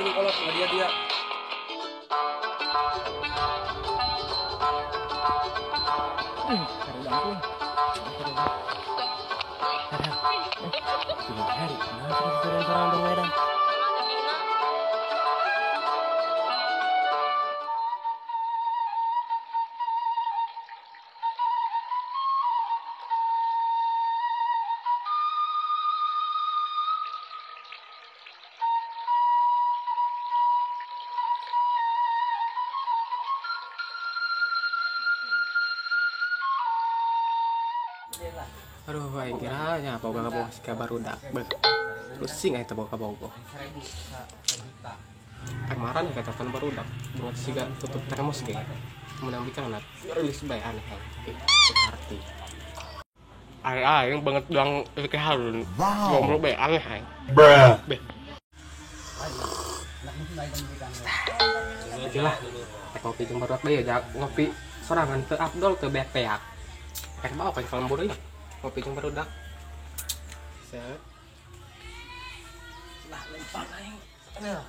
kena kolot nggak dia dia. Aduh, aing kira nya boga kabogoh si barudak. Beuh. Pusing aing teh boga kabogoh. Kemarin ka telepon barudak, buat siga tutup termos ge. Menang bikangna. Rilis bae aneh aing. Arti. Aing aing banget doang ke harun. Ngobrol bae aneh aing. Bruh. Beh. Lah, kopi jeung barudak deui ya ngopi sorangan teu afdol teu beak-beak. Rek bawa ka lembur ieu. Kopi jeung barudak. Set. Lah lempar aing. Nah.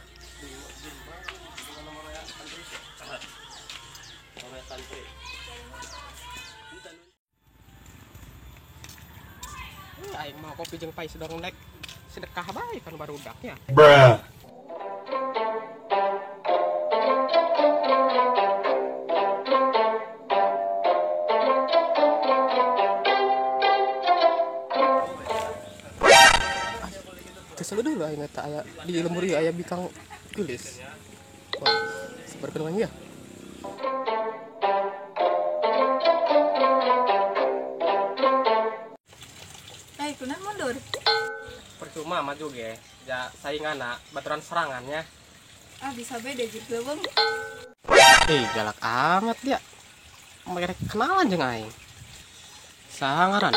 Aing mau kopi jeung pai sedorong dek sedekah bae kan barudak ya. Bruh. Kesel dulu aing eta aya di lembur ieu aya bikang geulis. Wah, seperti ya. Eh, kunaon mundur? Percuma maju ge, ja saingana baturan serangannya. Ah, bisa beda juga, Bang. Ih, galak amat dia. Mereka kenalan jeung aing. Saha ngaran?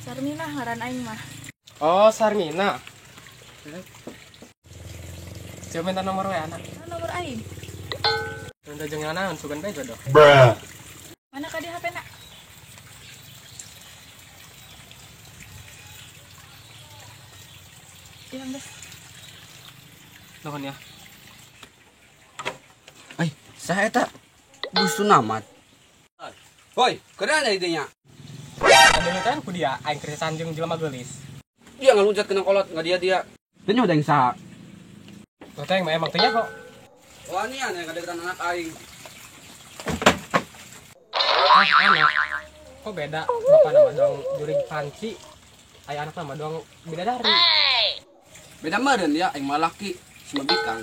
Sarmina ngaran aing mah. Oh, Sarmina. Coba minta nomor WA anak. Nomor aing. Minta jeung naon sugan bae jodoh. Bruh. Mana ka di HP nak? Iya, geus. Nuhun ya. Ai, saha eta? Busu namat. Woi, kena idenya. Ada kan ku dia aing keur sanjung jelema geulis. Dia ngaluncat kena kolot nggak dia dia. Dia nyoda yang saha. Tuh teh emang teh kok. Wanian yang kadegetan anak aing. Ah, anak. Kok beda? Bapak nama doang jurig panci. Aya anak nama doang bidadari. Beda meureun dia aing mah laki sama bikang.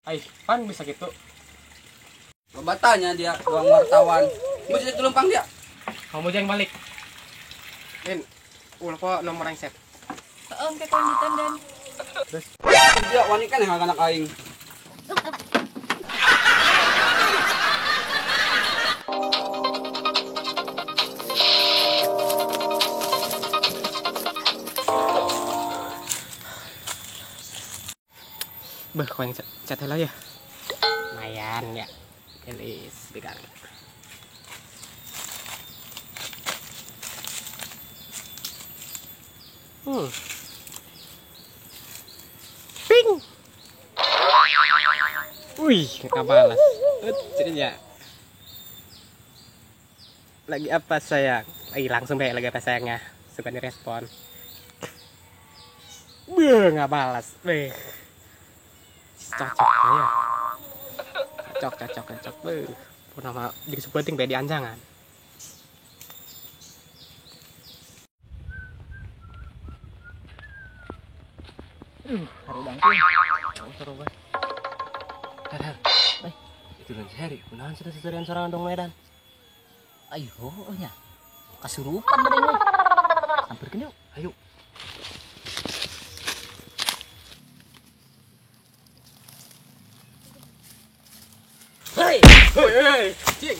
Ai, pan bisa gitu. Loba tanya dia doang wartawan. Mau jadi telumpang dia. Kamu jangan balik. Lin, ulah kok nomor yang set. Heeh, ke lanjutan dan. Terus dia wani kan yang anak aing. Beh, kau yang chat heula ya. Lumayan ya. Gelis bikang. Ping. Wih, nggak balas. Jadinya lagi apa sayang? Lagi langsung bae lagi apa sayangnya? Suka direspon. Beuh, nggak balas. Beuh. Cocok ya. Cocok, cocok, cocok. Beuh. Purnama jadi sepenting bae di anjangan. Harudang seru banget. Har, eh, itu kan Heri, kunaon cenah seserian sorangan dong Medan. Ayo, nya. Kasurupan badan we. Samperkeun yuk. Ayo. Hei, hei, hei, cing.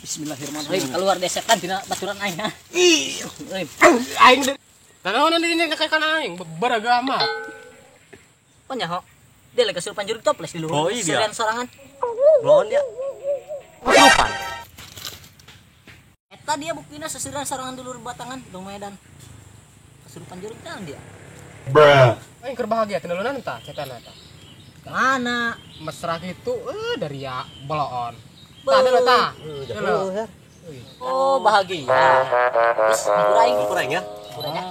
Bismillahirrahmanirrahim. Keluar desetan tina baturan aing ha. Ih, aing. Nanaonan di dinya ka kana aing, beragama. Oh nyaho. Dia lagi kesurupan jurig toples di luhur. Oh, iya. Seserian sorangan. Belon dia. Kesurupan. Eta dia buktina seserian sorangan dulur batangan dong Medan. Kesurupan jurig tah dia. Bruh. Aing keur bahagia teh nulunan tah cetana tah. Mana? Mesra gitu dari ya boloon. Tah dulu tah. Dulu. Oh, bahagia. Terus kurang Kurang ya. Kurangnya.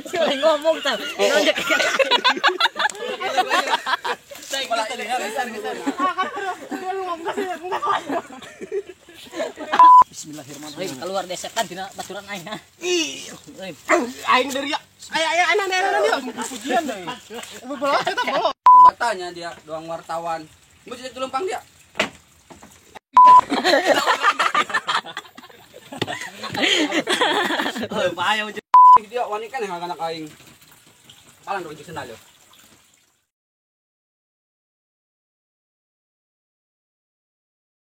Siapa yang ngomong tah? Nonjok. Bismillahirrahmanirrahim. Keluar desekan dina baturan aing. Ih, aing dari ya. Ay ay ay aneh aneh dia pujian deui. Bolot eta bolot. Batanya dia doang wartawan. Mau jadi lempang dia. Oh, bahaya dia wani kan yang anak aing. Palang dong sendal yo.